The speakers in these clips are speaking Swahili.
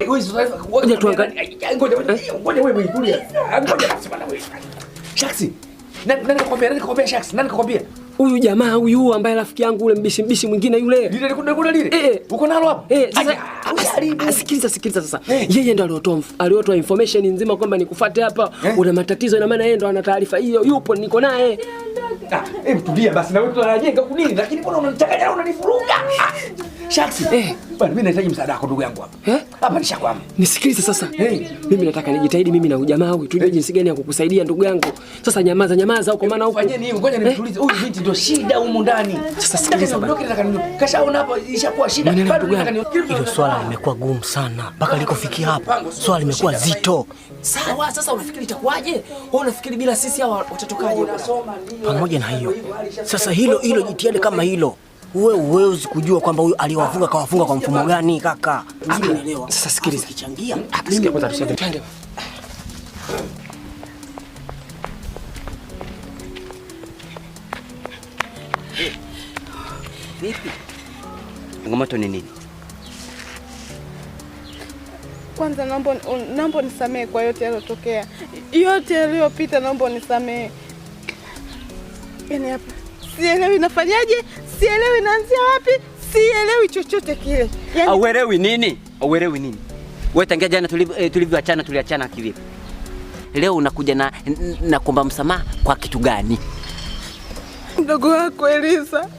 Ngoja tuangalie. Ngoja ngoja wewe tulia. Ngoja basi bwana wewe. Shaksi. Nani kakwambia? Nani kakwambia Shaksi? Nani kakwambia? Huyu jamaa huyu ambaye rafiki yangu ule mbishi mbishi mwingine yule. Lile lile lile lile. Eh. Uko nalo hapo? Eh, sasa Aya, sikiliza sikiliza sasa. Yeye ndo aliotoa information nzima kwamba nikufuate hapa, una matatizo, ina maana yeye ndo ana taarifa hiyo, yupo niko naye. Ah, hebu tulia basi na wewe tunajenga huku nini? Lakini mbona unanichanganya na unanivuruga? Ah, Shaksi. Eh. Bwana mimi nahitaji msaada wako ndugu yangu hapa. Eh? Hapa nishakwama. Nisikilize sasa. Hey. Mimi nataka nijitahidi mimi na ujamaa huyu tujue jinsi gani ya kukusaidia ndugu yangu. Sasa nyamaza nyamaza huko maana huko. Fanyeni hivi, ngoja nimtulize. Huyu binti ndio shida humu ndani. Sasa sikiliza bwana. Nataka niondoke, nataka niondoke. Kashaona hapa ishakuwa shida. Maneno Bado ndugu nataka yangu. niondoke. Hilo swala limekuwa gumu sana mpaka likofikia hapa, swala limekuwa zito. Sawa, sasa unafikiri itakuwaje? Wewe unafikiri bila sisi hawa watatokaje? Pamoja na hiyo sasa, hilo hilo jitihada kama hilo, wewe huwezi kujua kwamba huyu aliwafunga kawafunga kwa mfumo gani kaka. Unielewa? Sasa sikiliza. Kichangia Sikia kwanza tusiende. Twende. Vipi? Changamoto ni nini? Kwanza naomba unisamehe kwa yote yaliyotokea, yote yaliyopita, naomba unisamehe. Yaani hapa sielewi nafanyaje, sielewi naanzia wapi, sielewi chochote kile. Yaani Hauelewi nini? Hauelewi nini? Wewe tangia jana tulivyoachana tuliachana kivipi? Leo unakuja na kuomba msamaha kwa kitu gani? mdogo wako Eliza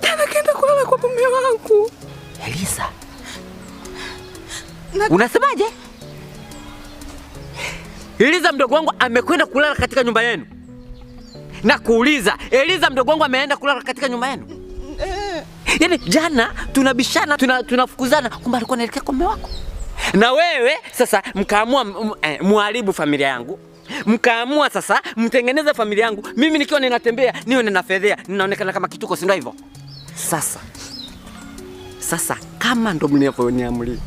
tena kaenda kulala kwa mume wangu. Eliza. Na- Unasemaje? Eliza mdogo wangu amekwenda kulala katika nyumba yenu. Na kuuliza, Eliza mdogo wangu ameenda kulala katika nyumba yenu? Eh, Yaani jana tunabishana, tunafukuzana kumbe alikuwa anaelekea kwa mume wako. Na wewe sasa mkaamua muharibu familia yangu. Mkaamua sasa mtengeneze familia yangu. Mimi nikiwa ninatembea niwe ninafedhea, ninaonekana kama kituko, si ndio hivyo? Sasa kama ndo mnavyoniamulia,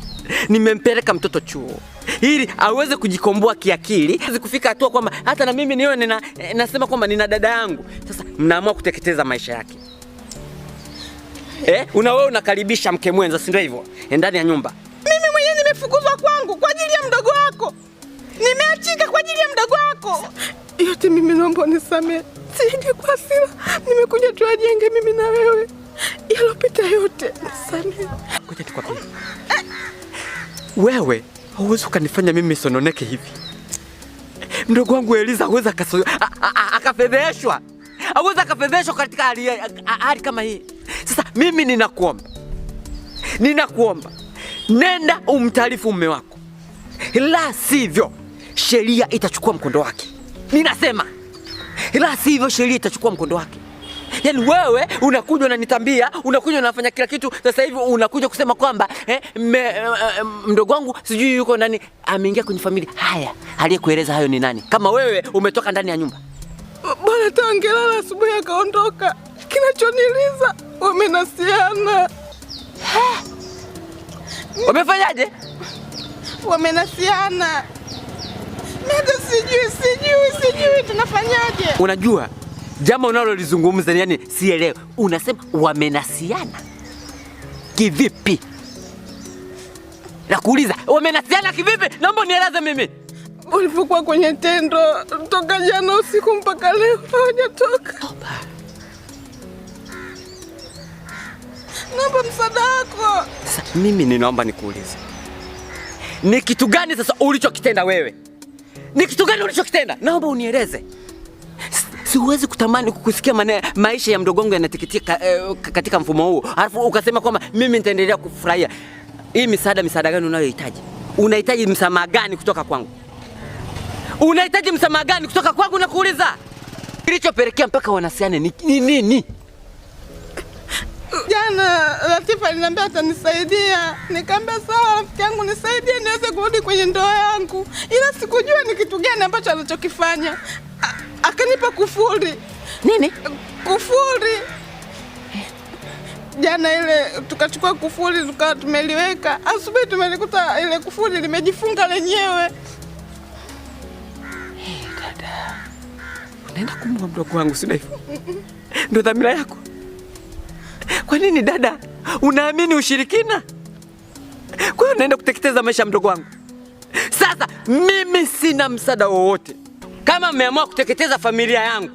nimempeleka mtoto chuo ili aweze kujikomboa kiakili, aweze kufika hatua kwamba hata na mimi niwe nasema kwamba nina dada yangu. Sasa mnaamua kuteketeza maisha yake. Una wewe unakaribisha mke mwenza, si ndio hivyo? Ndani ya nyumba. Mimi mwenyewe nimefukuzwa kwangu kwa ajili ya mdogo wako. Nimeachika kwa ajili ya mdogo wako. Yote mimi naomba unisamehe. Sije kwa hasira. Nimekuja tuajenge mimi na wewe. Yalopita yote nisamehe. Ngoja tukwambie. Wewe huwezi ukanifanya mimi sononeke hivi. Mdogo wangu Eliza huwezi akafedheheshwa. Hawezi akafedheheshwa katika hali kama hii. Sasa mimi ninakuomba. Ninakuomba. Nenda umtaarifu mume wako. La sivyo sheria itachukua mkondo wake. Ninasema la sivyo sheria itachukua mkondo wake. Yaani wewe unakuja unanitambia, unakuja unafanya kila kitu, sasa hivi unakuja kusema kwamba mdogo wangu sijui yuko ndani ameingia kwenye familia. Haya, aliyekueleza hayo ni nani? Kama wewe umetoka ndani ya nyumba. Bwana tangelala asubuhi akaondoka. Kinachoniliza wamenasiana. Wamefanyaje? Wamenasiana. Mimi hata sijui tunafanyaje. Unajua jambo unalolizungumza yani sielewi. Unasema wamenasiana kivipi? Nakuuliza, wamenasiana kivipi? Naomba unieleze mimi. Ulipokuwa kwenye tendo toka jana usiku mpaka leo hawajatoka. Naomba msaada wako. Sasa mimi ninaomba nikuulize, ni kitu gani sasa ulichokitenda wewe? Ni kitu gani ulichokitenda? Naomba unieleze. Siwezi kutamani kukusikia maisha ya mdogo wangu yanateketea katika mfumo huu, alafu ukasema kwamba mimi nitaendelea kufurahia. Hii misaada gani unayohitaji? Unahitaji msamaha gani kutoka kwangu? Unahitaji msamaha gani kutoka kwangu? Nakuuliza, kilichopelekea mpaka wanasiane ni nini? Jana Latifa aliniambia atanisaidia, nikaambia sawa rafiki yangu nisaidie niweze kurudi kwenye ndoa yangu, ila sikujua ni kitu gani ambacho anachokifanya. Akanipa kufuli. Nini? Kufuli. Jana ile tukachukua kufuli tukawa tumeliweka, asubuhi tumelikuta ile kufuli limejifunga lenyewe. Hey, dada, unaenda kumua mdogo wangu, si hivyo? Ndio dhamira yako? Kwa nini dada unaamini ushirikina? Kwa hiyo naenda kuteketeza maisha mdogo wangu. Sasa mimi sina msaada wowote. Kama mmeamua kuteketeza familia yangu,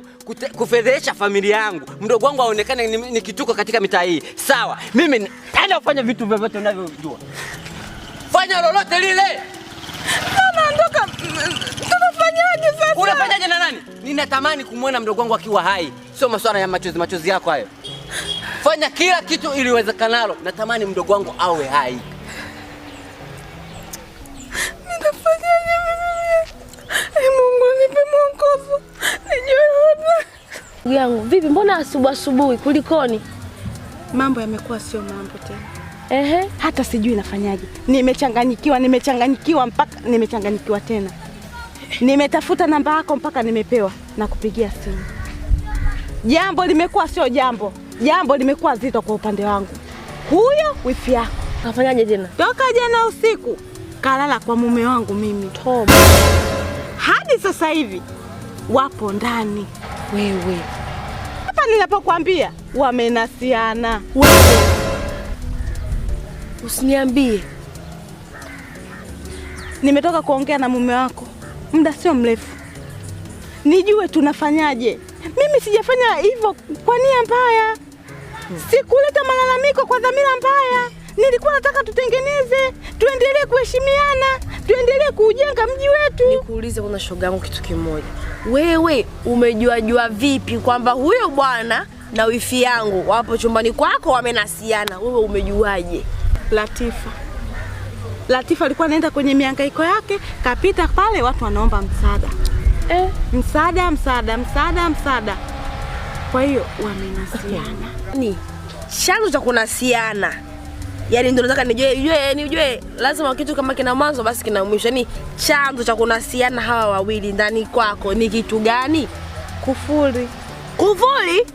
kufedhehesha familia yangu, mdogo wangu aonekane ni kituko katika mitaa hii. Sawa, mimi naenda kufanya vitu vyovyote unavyojua. Fanya lolote lile. Naondoka. Tunafanyaje sasa? Unafanyaje na nani? Ninatamani kumwona mdogo wangu akiwa hai. Sio masuala ya machozi machozi yako hayo. Fanya kila kitu iliwezekanalo. Natamani mdogo wangu awe hai. Nitafanyaje mimi? Mungu nipe mwongozo. Nijue wapi. Ndugu yangu, vipi mbona asubuhi asubuhi kulikoni? Mambo yamekuwa sio mambo tena. Ehe, hata sijui nafanyaje. Nimechanganyikiwa mpaka nimechanganyikiwa tena. Nimetafuta namba yako mpaka nimepewa na kupigia simu. Jambo limekuwa sio jambo. Jambo limekuwa zito kwa upande wangu. Huyo wifi yako kafanyaje tena? Toka jana usiku kalala kwa mume wangu mimi. Toba. Hadi sasa hivi wapo ndani. Wewe. Hapa ninapokuambia wamenasiana. Wewe. Usiniambie. Nimetoka kuongea na mume wako muda sio mrefu. Nijue tunafanyaje. Mimi sijafanya hivyo kwa nia mbaya. Sikuleta malalamiko kwa dhamira mbaya. Nilikuwa nataka tutengeneze, tuendelee kuheshimiana, tuendelee kujenga mji wetu. Nikuulize kuna shoga yangu kitu kimoja. Wewe umejua jua vipi kwamba huyo bwana na wifi yangu wapo chumbani kwako wamenasiana? Wewe umejuaje? Latifa alikuwa anaenda kwenye mihangaiko yake, kapita pale watu wanaomba msaada. Msaada, msaada, msaada, msaada. Kwa hiyo wamenasiana. Ni chanzo cha kunasiana. Yaani ndio nataka nijue lazima kitu kama kina mwanzo basi kina mwisho. Yaani chanzo cha kunasiana hawa wawili ndani kwako ni kitu gani? Kufuli. Kufuli?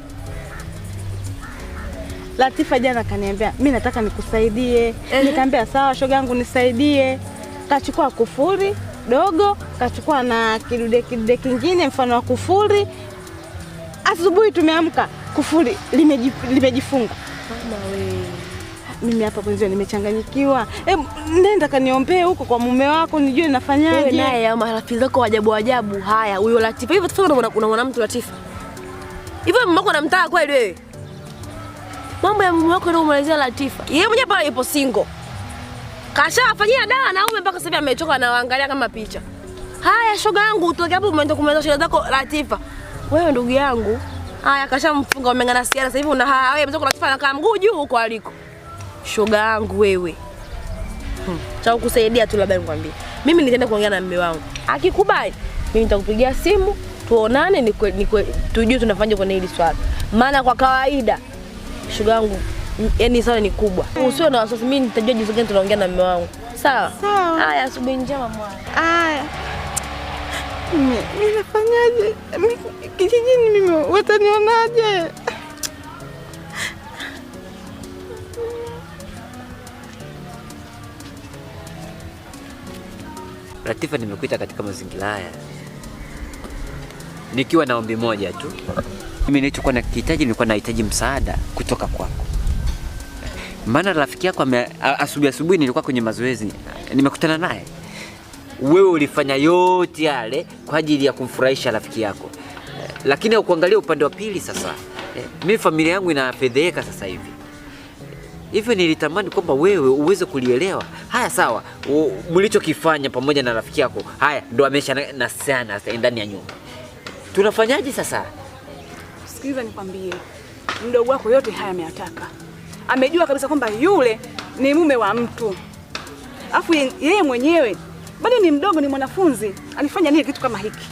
Latifa jana kaniambia mimi nataka nikusaidie. Nikamwambia sawa shoga yangu nisaidie. Kachukua kufuli dogo, kachukua na kidude kingine mfano wa kufuli. Asubuhi tumeamka kufuli limejifunga. Mama wewe. Mimi hapa kwanza nimechanganyikiwa. Nenda kaniombee huko kwa mume wako nijue nafanyaje. Wewe naye marafiki zako ajabu ajabu. Haya, huyo Latifa. Hivyo tofauti kuna mwanamke Latifa. Hivyo mume wako anamtaka kweli wewe? Mambo ya mume wako ndio umeelezea Latifa. Yeye mwenyewe pale yupo single. Kashafanyia dawa na ume mpaka sasa amechoka na waangalia kama picha. Haya shoga yangu utoke hapo umeenda kumaliza shida zako Latifa. Wewe ndugu yangu, haya kashamfunga umengana siara sasa hivi una haya wewe mzako Latifa anakaa mguu juu huko aliko. Shoga yangu wewe. Cha kukusaidia tu labda nikwambie. Mimi nitaenda kuongea na mume wangu. Akikubali, mimi nitakupigia simu, tuonane tujue tunafanya kwenye hili swala. Maana kwa kawaida shoga yangu yani swala ni kubwa. Usiwe na wasiwasi, mimi nitajua jinsi gani tunaongea na mume wangu. Sawa? Sawa. Haya, asubuhi njema mwana. Haya. Mimi nafanyaje? Kijijini mimi watanionaje? Latifa, nimekuita katika mazingira haya nikiwa na ombi moja tu. Mimi nilichokuwa nakihitaji, nilikuwa nahitaji msaada kutoka kwako. Maana rafiki yako asubuhi nilikuwa kwenye mazoezi, nimekutana naye. Wewe ulifanya yote yale kwa ajili ya kumfurahisha rafiki yako. Lakini ukuangalia upande wa pili sasa. Mimi familia yangu inafedheheka sasa hivi. Hivyo nilitamani kwamba wewe uweze kulielewa. Haya sawa, mlichokifanya pamoja na rafiki yako, haya ndo amesha na sana ndani ya nyumba. Tunafanyaje sasa? Sikiliza nikwambie. Mdogo wako yote haya ameyataka. Amejua kabisa kwamba yule ni mume wa mtu. Afu yeye mwenyewe bado ni mdogo, ni mwanafunzi. Alifanya nini kitu kama hiki?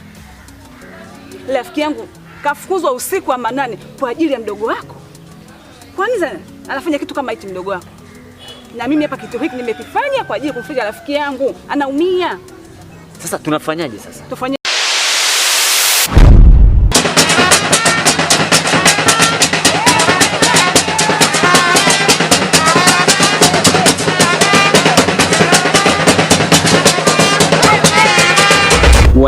Rafiki yangu kafukuzwa usiku wa manane kwa ajili ya mdogo wako. Kwa nini anafanya kitu kama hiki mdogo wako? Na mimi hapa kitu hiki nimekifanya kwa ajili ya kumfanya rafiki yangu anaumia. Sasa tunafanyaje sasa? Tufanye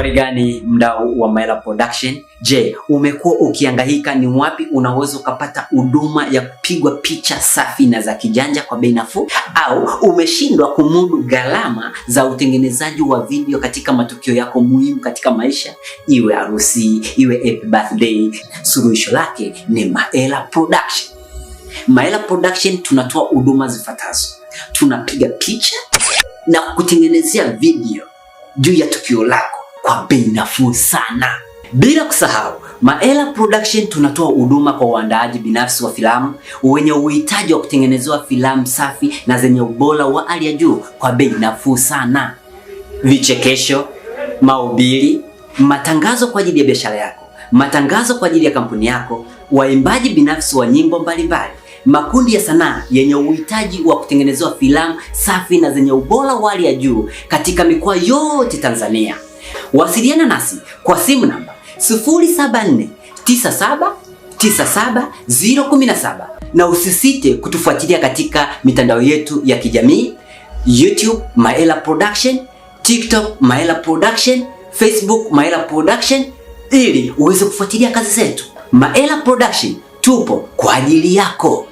Uhali gani mdau wa Maela Production? Je, umekuwa ukihangaika ni wapi unaweza ukapata huduma ya kupigwa picha safi na za kijanja kwa bei nafuu, au umeshindwa kumudu gharama za utengenezaji wa video katika matukio yako muhimu katika maisha, iwe harusi, iwe happy birthday? Suluhisho lake ni Maela Production. Maela Production tunatoa huduma zifuatazo: tunapiga picha na kutengenezea video juu ya tukio lako kwa bei nafuu sana. Bila kusahau, Maela Production tunatoa huduma kwa waandaaji binafsi wa filamu wenye uhitaji wa kutengenezewa filamu safi na zenye ubora wa hali ya juu kwa bei nafuu sana. Vichekesho, mahubiri, matangazo kwa ajili ya biashara yako, matangazo kwa ajili ya kampuni yako, waimbaji binafsi wa nyimbo mbalimbali, makundi ya sanaa yenye uhitaji wa kutengenezewa filamu safi na zenye ubora wa hali ya juu katika mikoa yote Tanzania. Wasiliana nasi kwa simu namba 074 97 97 017 na usisite kutufuatilia katika mitandao yetu ya kijamii YouTube Maela Production, TikTok Maela Production, Facebook Maela Production ili uweze kufuatilia kazi zetu. Maela Production tupo kwa ajili yako.